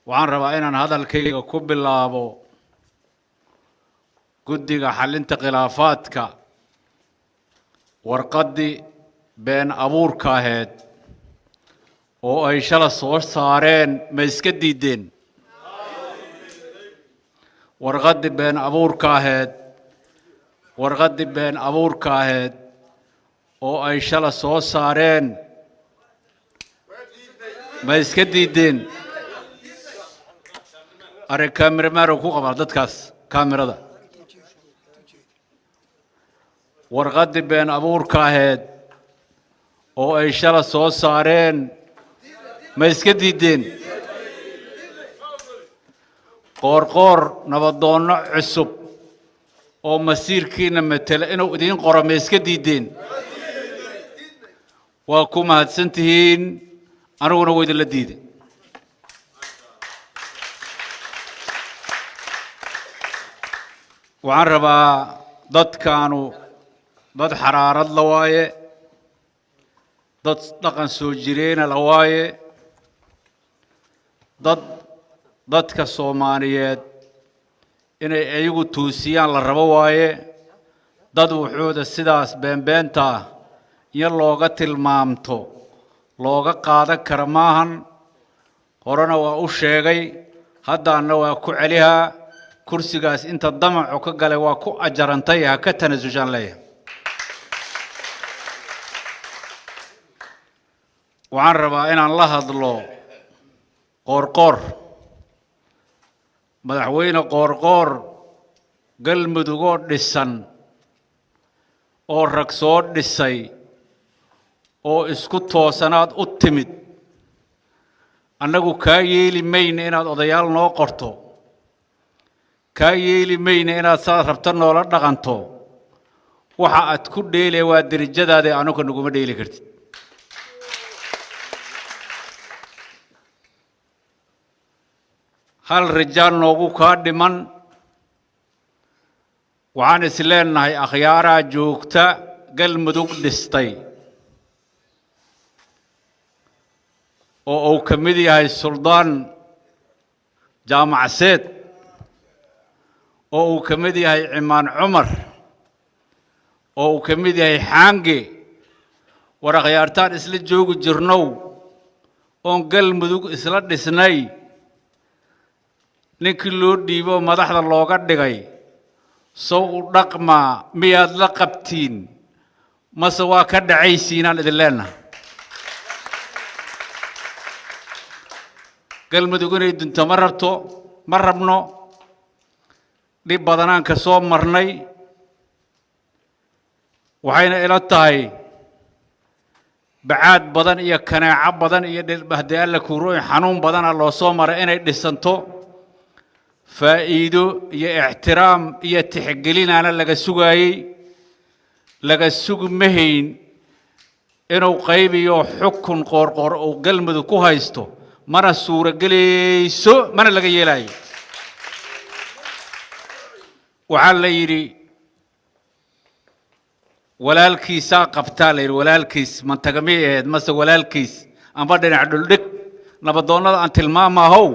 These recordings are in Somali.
Waxaan rabaa inaan hadalkayga ku bilaabo guddiga xallinta khilaafaadka warqaddii been abuurka ahayd oo ay shala soo saareen ma iska diideen? Warqaddii been abuurka ahayd, warqaddii been abuurka ahayd oo ay shala soo saareen ma iska diideen? Arrin kaamiramaan ku qabaa dadkaas kaamirada. Warqaddii been abuurka ahayd oo ay shala soo saareen ma iska diideen? Qoorqoor nabadoonno cusub oo masiirkiina matela inuu idiin qoro ma iska diideen? Waa ku mahadsan tihiin, aniguna waa idinla diiday. Waxaan rabaa dadkaanu dad xaraarad la waaye, dad dhaqan soo jireena la waaye, dad dadka Soomaaliyeed inay iyagu tuusiyaan la rabo waaye, dad wuxuuda sidaas beenbeentaa iyo looga tilmaamto looga qaadan kara maahan. Horena waa u sheegay, haddaanna waa ku celihaa. Kursigaas inta damacu ka galay waa ku ajarantay, ha ka tanasushaan leeyahay. Waxaan rabaa inaan la hadlo Qoorqoor, madaxweyne Qoorqoor. Galmudugoo dhisan oo rag soo dhisay oo isku toosanaad u timid, annagu kaa yeeli mayna inaad odayaal noo qorto, kaa yeeli mayna inaad saad rabta noola dhaqanto. Waxa aad ku dheelaya waa derajadaada, anuga naguma dheeli kartid. Hal rajaal noogu kaa dhiman, waxaan is leenahay akhyaaraa joogta Galmudug dhistay oo uu ka mid yahay Suldaan Jaamacseed, oo uu ka mid yahay Cimaan Cumar, oo uu ka mid yahay Xaange. War akhyaartaan isla joogi jirnow oon Galmudug isla dhisnay, ninkii loo dhiibo madaxda looga dhigay sow u dhaqmaa miyaad la qabtiin mase waa ka dhacaysiinaan idin leenahay? Galmudug inay dunto ma rabto, ma rabno. Dhib badanaan ka soo marnay, waxayna ila tahay bacaad badan iyo kanaaco badan iyo haddii alla kuurooyin xanuun badana loo soo maray inay dhisanto. Faa'iido iyo ixtiraam iyo tixgelinaana laga sugaayey, laga sugi mahayn inuu qaybiyo xukun Qoorqoor uu Galmudug ku haysto. Mana suurogelayso, mana laga yeelaayo. Waxaa la yidhi walaalkiisaa qabtaa, la yidhi walaalkiis mantagamay ahayd mase walaalkiis amba dhinac dhuldhig. Nabadoonnada aan tilmaamahow,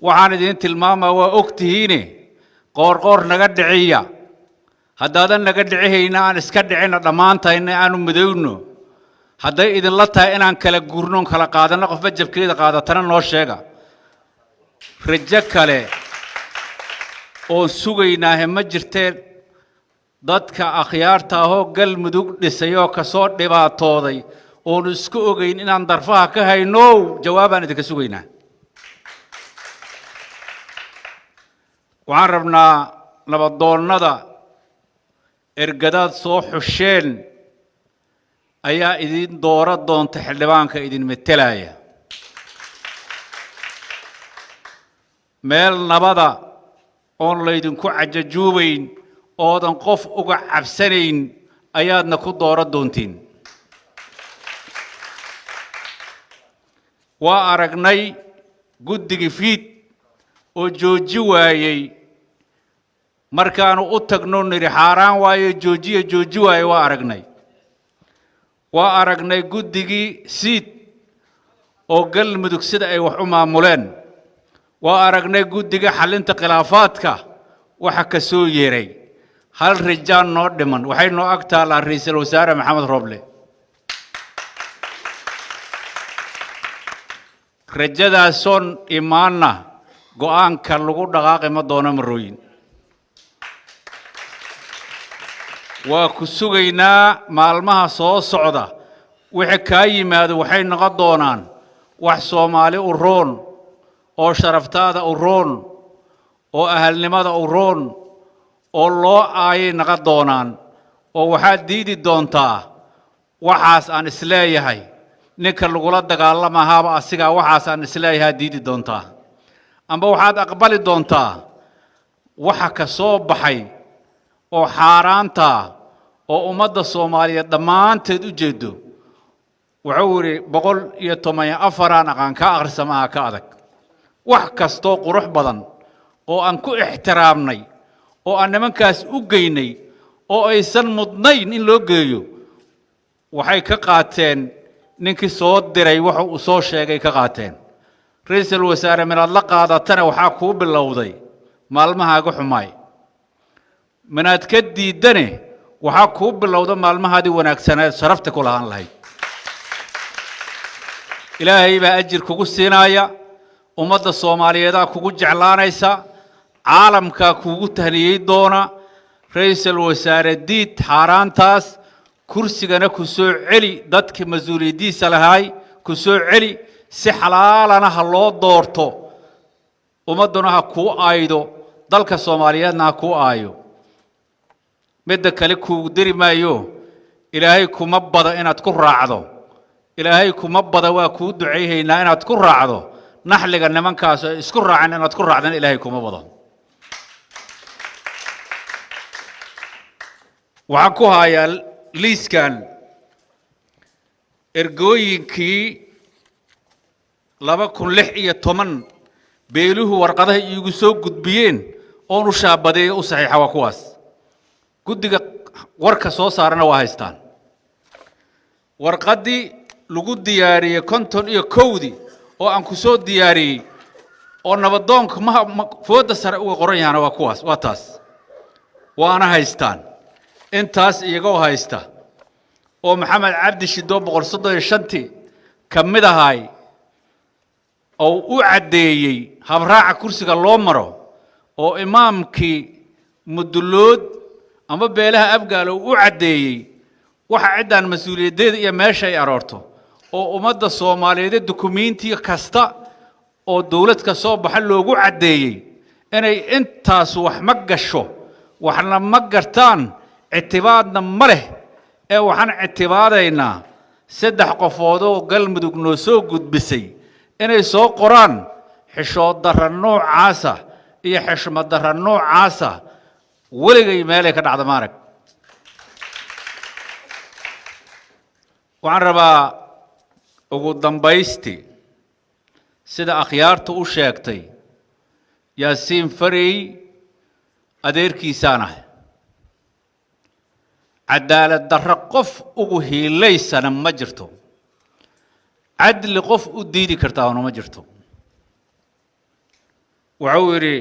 waxaan idiin tilmaamaa waa og tihiine, Qoorqoor naga dhiciya. Haddaadan naga dhicihayna aan iska dhicina dhammaantayna, aanu midowno. Hadday idinla tahay inaan kala guurnoon kala qaadanno, qofba jabkeeda qaadatana noo sheega. Rajo kale oon sugaynaahe ma jirtee, dadka akhyaarta ahoo Galmudug dhisay oo kasoo dhibaatooday oonu isku ogeyn inaan darfaha ka hayno, jawaabaan idinka sugaynaa. Waxaan rabnaa nabadoonnada ergadaad soo xusheen ayaa idin dooro doonta xildhibaanka idin metelaya. Meel nabada oon laydinku cajajuubayn oodan qof uga cabsanayn ayaadna ku dooro doontiin. Waa aragnay guddigii fiid oo jooji waayey markaanu u tagno nidhi xaaraan waayo joojiya, jooji waaye. Waa aragnay, waa aragnay guddigii siid oo Galmudug sida ay wax u maamuleen. Waa aragnay guddiga xallinta khilaafaadka waxa ka soo yeeray. Hal rijaan noo dhiman, waxay noo ag taallaa Ra'iisul Wasaare Maxamed Roble. Rajadaasoon imaanna go'aanka lagu dhaqaaqi ma doono marooyin. Waa ku sugaynaa maalmaha soo socda, wixii kaa yimaado waxay noqon doonaan wax Soomaali u roon, oo sharaftaada u roon, oo ahalnimada u roon, oo loo aayay noqon doonaan, oo waxaad diidi doontaa waxaas aan isleeyahay ninka lagula dagaalamahaaba asigaa, waxaas aan isleeyahay diidi doontaa, amba waxaad aqbali doontaa waxa ka soo baxay oo xaaraanta oo ummadda Soomaaliyeed dhammaanteed u jeedo. Wuxuu yidhi 114 aqaan ka akhrisamaha ka adag. Wax kastoo qurux badan oo aan ku ixtiraamnay oo aan nimankaas u geynay oo aysan mudnayn in loo geeyo, waxay ka qaateen ninkii soo diray wuxuu uu soo sheegay ka qaateen. Ra'iisul wasaare, minaad la qaadatana waxaa kuu bilowday maalmahaaga xumaay, minaad ka diiddane waxaa kuu bilowda maalmahaadii wanaagsaneed sharafta ku lahaan lahayd. Ilaahay baa ajir kugu siinaaya, ummadda Soomaaliyeedaa kugu jeclaanaysa, caalamkaa kuugu tahniyey doona. Ra'iisul wasaare, diid xaaraantaas, kursigana ku soo celi dadkii mas-uuliyaddiisa lahaay, ku soo celi si xalaalana ha loo doorto, ummadduna ha kuu aaydo, dalka Soomaaliyeedna ha kuu aayo. Midda kale kuugu diri maayo, Ilaahay kuma bada inaad ku raacdo, Ilaahay kuma bada, waa kuu ducayhaynaa inaad ku raacdo naxliga nimankaas ay isku raaceen, inaad ku raacdana Ilaahay kuma bado. Waxaan ku hayaa liiskan ergooyinkii 2016 beeluhu warqadaha iigu soo gudbiyeen oon u shaabadeeyo u saxiixa, waa kuwaas. Guddiga warka soo saarana waa haystaan. Warqaddii lagu diyaariyey 51-dii oo aan ku soo diyaariyey oo nabadoonka maha foodda sare uga qoran yahana waa kuwaas, waa taas, waana haystaan. Intaas iyagoo haysta oo Maxamed Cabdi Shido 135-tii ka mid ahay oo u caddeeyey habraaca kursiga loo maro, oo imaamkii Mudulood ama beelaha Abgaal oo u caddeeyey waxa ciddaan mas-uuliyaddeeda iyo meesha ay aroorto, oo ummadda Soomaaliyeed dukumiinti kasta oo dowlad ka soo baxa loogu caddeeyey inay intaas wax ma gasho, waxna ma gartaan, ictibaadna ma leh. Ee waxaan ictibaadaynaa 3 qofood oo Galmudug noo soo gudbisay inay soo qoraan. Xishood darra noocaasa iyo xishmad darra noocaasa weligay meelay ka dhacda maarag. Waxaan rabaa ugu dambaysti, sida akhyaartu u sheegtay, Yaasiin Farey adeerkiisaan ah, cadaalad darro qof ugu hiilaysana ma jirto, cadli qof u diidi kartaana ma jirto. Wuxuu yidhi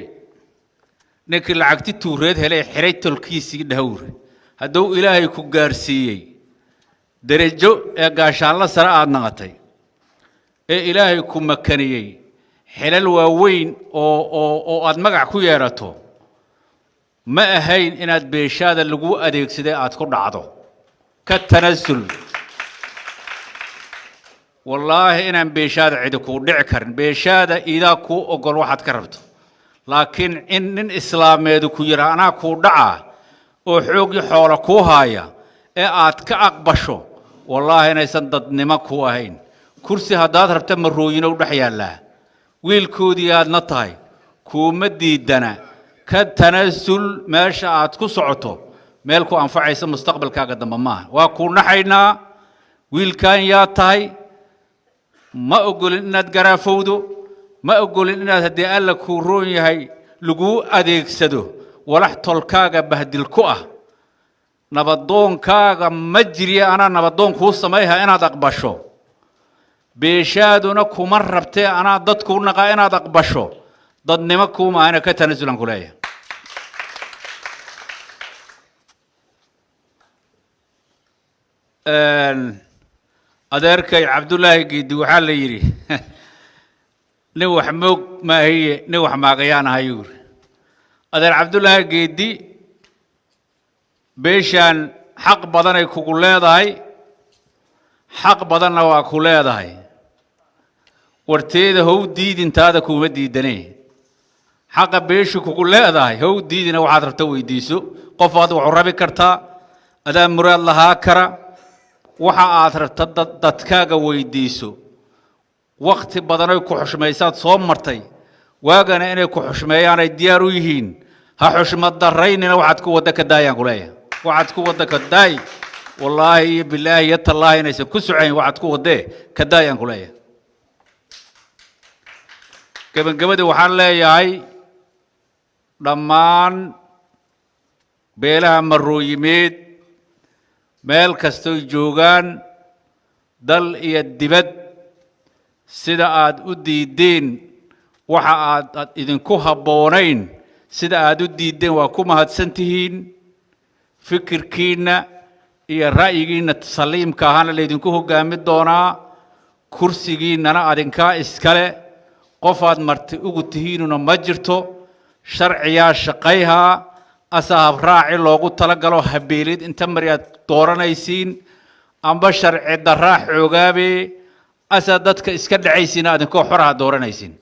ninkii lacagti tuureed helay xiray tolkiisii dhahawre, hadduu Ilaahay ku gaarsiiyey derajo ee gaashaanla sare aada naqatay ee Ilaahay ku makaniyey xilal waaweyn oo oo oo aada magac ku yeerato, ma ahayn inaad beeshaada lagu adeegsaday aada ku dhacdo. Ka tanasul. Wallaahi inaan beeshaada cidi kuu dhici karin, beeshaada idaa kuu ogol waxaad ka rabto, laakiin in nin islaameedu ku yidhaa anaa kuu dhacaa oo xooggii xoola kuu haaya ee aad ka aqbasho, wallaahi inaysan dadnimo kuu ahayn. Kursi haddaad rabta marooyinow dhex yaallaa, wiilkoodii aadna tahay, kuuma diidana. Ka tanasul meesha aad ku socoto, meel ku anfacaysa mustaqbalkaaga dambe maaha. Waa kuu naxaynaa, wiilkan yaa tahay, ma ogolin inaad garaafowdo, ma ogolin inaad haddii Alla kuu roon yahay laguu adeegsado walax tolkaaga bahdil ku ah. Nabadoonkaaga ma jiriya anaa nabadoon kuu samayha inaad aqbasho, beeshaaduna kuma rabtee anaa dadkuu naqaa inaad aqbasho. Dadnimo kuumaahana ka tanasulan ku leeyahay. Adeerkay Cabdullaahi Geedi waxaa la yidhi nin wax moog maahiye, nin wax maagayaan ahayuu yidhi. Adeer Cabdullaahi Geedi, beeshaan xaq badanay kugu leedahay, xaq badanna waa ku leedahay. Warteeda how diidintaada kuuma diidane, xaqa beeshu kugu leedahay how diidina. Waxaad rabta weydiiso, qof aad waxu rabi kartaa, adaa muraad lahaa kara. Waxa aad rabta dadkaaga weydiiso. Wakti badanoy ku xushmaysaad soo martay, waagana inay ku xushmeeyaanay diyaar u yihiin. Ha xushmad daraynina. Waxaad ku wadda ka daayaan kuleeyahay, waxaad ku wadda ka daay. Wallaahi iyo bilaahi iyo tallaahi inaysan ku socayn. Waxaad ku waddee ka daayaan kuleeyahay. Gebagabadii waxaan leeyahay dhammaan beelaha Marooyimeed meel kastoy joogaan, dal iyo dibad, sida aad u diiddeen waxa aad idinku habboonayn, sida aad u diiddeen waa ku mahadsan tihiin. Fikirkiinna iyo ra'yigiinna saliimka ahaana laydinku hoggaami doonaa. Kursigiinnana adinkaa iskale, qofaad marti ugu tihiinuna ma jirto. Sharciyaa shaqayhaa asa habraaci loogu talagalo habeelid inta mari aad dooranaysiin, amba sharci daraa xoogaabe asa dadka iska dhacaysiin, adinkoo xoraha dooranaysiin.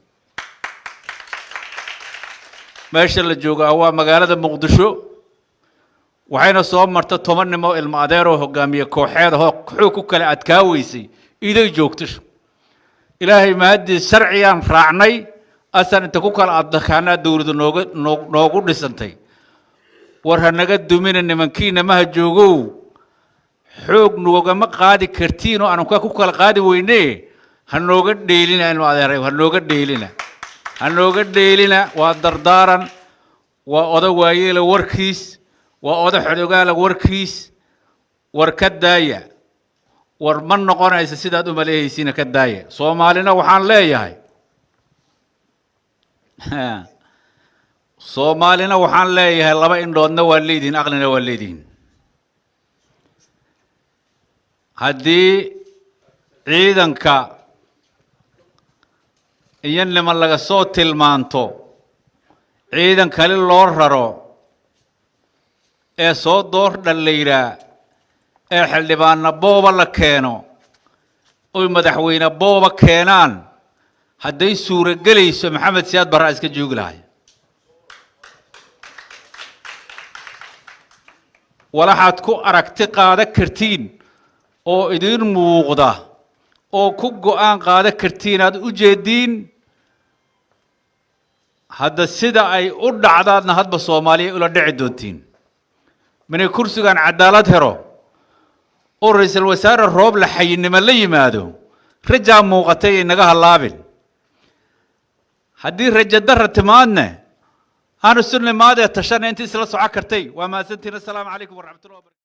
Meesha la joogaa waa magaalada Muqdisho, waxayna soo marta 10 nimo ilmo adeeroo hogaamiye kooxeed ahoo xoog ku kale adkaa weysay iday joogto. Ilaahay mahadii sharciyaan raacnay, asan inta ku kala adkaanaa dowladda nooga noogu dhisantay. War ha naga dumina nimankiina maha joogow, xoog noogama qaadi kartiin oo aanu ka ku kala qaadi weyne. Ha nooga dheelina ilmo adeeray, ha nooga dheelina, ha nooga dheelina. Waa dardaaran, waa oda waayeela warkiis, waa oda xodogaala warkiis. War ka daaya, war ma noqonaysa sidaad u maleehaysiina, ka daaya. Soomaalina waxaan leeyahay, Soomaalina waxaan leeyahay, laba indhoodna waa leedihin, aqlina waa leedihin. Haddii ciidanka iyo niman laga soo tilmaanto ciidan kali loo raro ee soo door dhallayraa ee xildhibaanna booba la keeno oy madaxweyne booba keenaan, hadday suuragelayso Maxamed Siyaad Barraa iska joogi lahay. Walaxaad ku aragti qaada kartiin oo idiin muuqda oo ku go'aan qaada kartiin aad u jeediin. Hadda sida ay u dhacdaadna hadba Soomaaliya ula dhici doontiin. Minay kursigan cadaalad helo oo ra-iisul wasaare Rooble xayinimo la yimaado, rajaa muuqatay ay naga hallaabin. Haddii rajo darra timaadne aanu sunnimaadee tashana intii isla soco kartay. Waa mahadsantihin. Assalaamu calaykum waraxmatullah wabarakatu.